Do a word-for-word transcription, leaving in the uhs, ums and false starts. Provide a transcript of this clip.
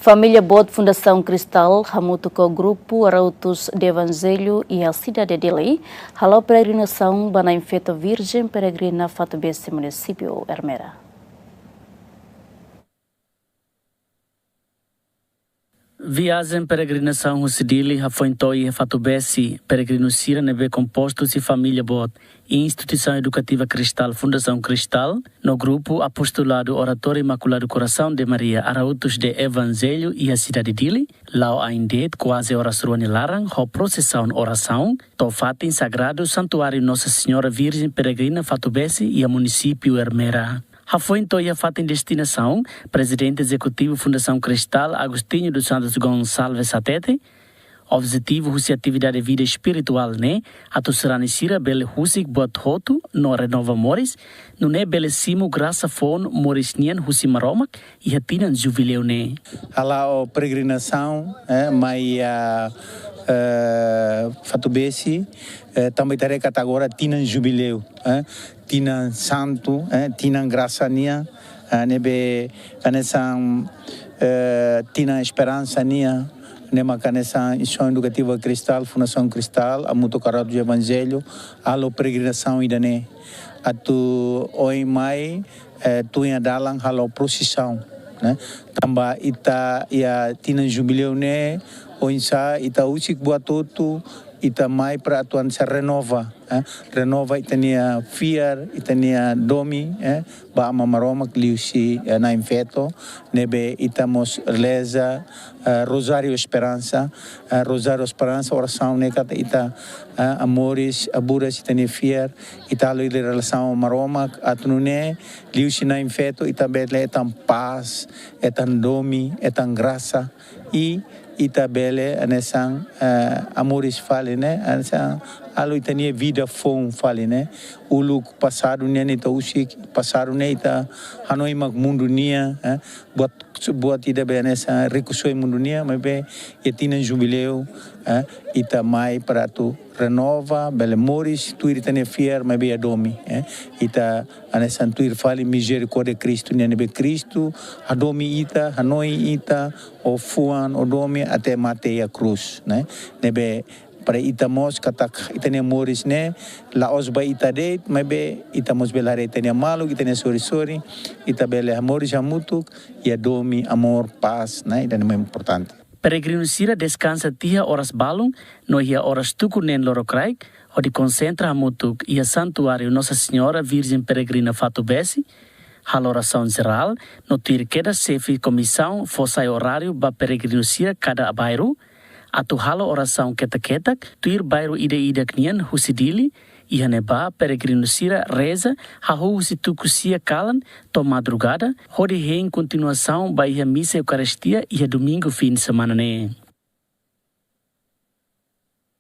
Família boot Fundasaun Cristal hamutuk ho grupu Arautos do Evangelho iha sidade Dili halo peregrinasaun ba Na'in Feto Virjen Peregrina Fatubesi, munisípiu Ermera. Viajen peregrinasaun husi Dili hafoin to'o iha Fatubesi. Peregrinu sira ne'ebé kompostu husi família boot, instituisaun edukativa Cristal, Fundasaun Cristal, no grupu Apostolado Oratório Imaculado Coração de Maria Arautos do Evangelho iha sidade Dili, la'o ain de'it kuaze oras rua nia laran ho prosisaun orasaun to'o fatin sagradu Santuáriu Nossa Senhora Virgem Peregrina Fatubesi iha munisípiu Ermera. Hafoin to'o iha fatin destinasaun, Prezidente Ezekutivu Fundasaun Cristal, Agostinho dos Santos Gonçalves hatete, objetivu husi atividade vida espirituál ne'e atu sarani sira bele husik buat hotu no renova moris, nune'e bele simu grasa foun moris nian husi Maromak iha tinan jubileu ne'e. Hala'o peregrinasaun, eh, mai, ah, eh, Fatubesi, eh, tanba ita haree katak agora tinan jubileu, eh, tinan santu, eh, tinan grasa nian, eh, ne'ebé hanesan, eh, tinan esperansa nian, ne'e mak hanesan Instituisaun Edukativa Cristal, Fundasaun Cristal, hamutuk ho Arautos do Evangelho, halo peregrinasaun ida-ne'e. Atu oin mai, eh, tun iha dalan halo prosisaun, ne'e. Tanba ita iha tinan jubileu ne'e, oinsá ita husik buat hotu, ita mai para atu hanesan renova, eh, renova ita-nia fiar, ita-nia domin, eh, ba Aman Maromak liuhusi, eh, Na'in Feto, ne'ebé ita mós reza, eh, Rozáriu Esperansa, eh, Rozáriu Esperansa, orasaun ne'e katak ita, eh, hamoris, haburas ita-nia fiar, ita halo ida relasaun ho Maromak, atu nune'e, liuhusi Na'in Feto, ita bele hetan pás, hetan domin, hetan grasa, i ita bele hanesan, eh, hamoris fali ne'e, hanesan halo ita-nia vida foun fali ne'e. Uluk pasadu nian ita husik, pasadu ne'e ita hanoin mak mundu nian, eh, buat, buat ida be hanesan rikusoin mundu nian, maibé iha tinan jubileu, eh, ita mai para atu renova, bele moris, tuir ita-nia fiar, maibé iha domin, eh. Ita hanesan tuir fali mizerikórdia Kristu nian, ne'ebé Kristu hadomi ita, hanoin ita, ho fuan, ho domin, até mate iha krús, ne'e. Ne'ebé para ita mós katak ita-nia moris ne'e la'ós ba ita de'it, maibé ita mós bele haree ita-nia maluk, ita-nia sorin-sorin, ita bele hamoris hamutuk iha domin, amor, pás, ne'e, ida-ne'e mak importante. Peregrinu sira deskansa tiha oras balun, no iha oras tuku neen lorokraik, hodi konsentra hamutuk iha Santuáriu Nossa Senhora Virgem Peregrina Fatubesi, halo orasaun jerál, no tuir kedas xefe komisaun fó sai oráriu ba peregrinu sira kada bairru, atu halo orasaun ketak-ketak, tuir bairru ida-idak nian husi Dili, iha ne'ebá peregrinu sira reza, hahú husi tuku sia kalan, to'o madrugada, hodi hein kontinuasaun ba iha misa Eukaristia iha domingu fin de semana ne'e.